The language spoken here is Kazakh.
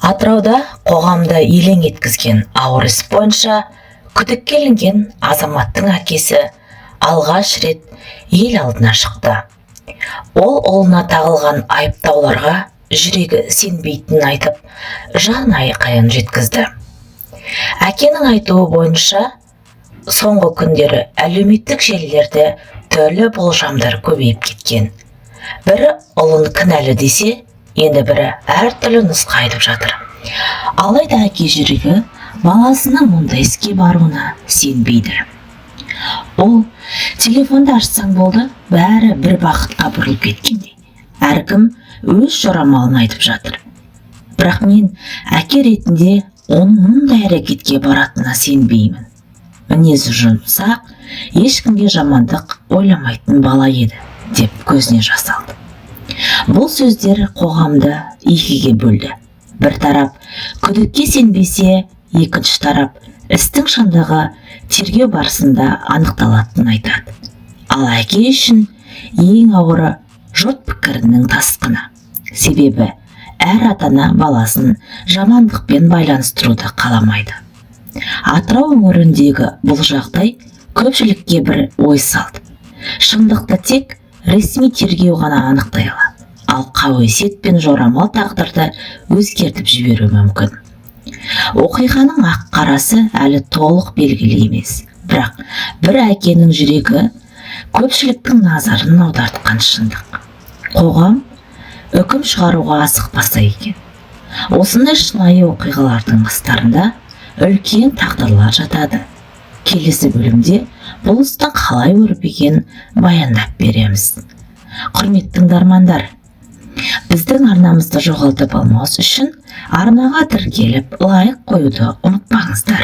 Атырауда қоғамды елең еткізген ауыр іс бойынша күдікке ілінген азаматтың әкесі алғаш рет ел алдына шықты. Ол ұлына тағылған айыптауларға жүрегі сенбейтінін айтып, жан айқайын жеткізді. Әкенің айтуы бойынша, соңғы күндері әлеуметтік желілерде түрлі болжамдар көбейіп кеткен. Бірі ұлын кінәлі десе, енді бірі әртүрлі нұсқа айтып жатыр. Алайда әке жүрегі баласының мұндай іске баруына сенбейді. Ол телефонды ашсаң болды, бәрі бір бағытқа бұрылып кеткендей. Әркім өз жорамалын айтып жатыр. Бірақ мен әке ретінде оның мұндай әрекетке баратынына сенбеймін. Мінезі жұмсақ, ешкімге жамандық ойламайтын бала еді, деп көзіне жас алды. Бұл сөздер қоғамды екіге бөлді. Бір тарап күдікке сенбесе, екінші тарап істің шындығы тергеу барысында анықталатынын айтады. Ал әке үшін ең ауыры – жұрт пікірінің тасқыны. Себебі әр ата-ана баласын жамандықпен байланыстыруды қаламайды. Атырау өңіріндегі бұл жағдай көпшілікке бір ой салды. Шындықты тек ресми тергеу ғана анықтай алады. Ал қауесет пен жорамал тағдырды өзгертіп жіберуі мүмкін. Оқиғаның ақ қарасы әлі толық белгілі емес. Бірақ бір әкенің жүрегі көпшіліктің назарын аудартқан шындық. Қоғам үкім шығаруға асықпаса екен. Осындай шынайы оқиғалардың астарында үлкен тағдырлар жатады. Келесі бөлімде бұл істің қалай өрбігенін баяндап береміз. Құрметті тыңдармандар, біздің арнамызды жоғалтып алмас үшін арнаға тіркеліп, лайк қоюды ұмытпаңыздар.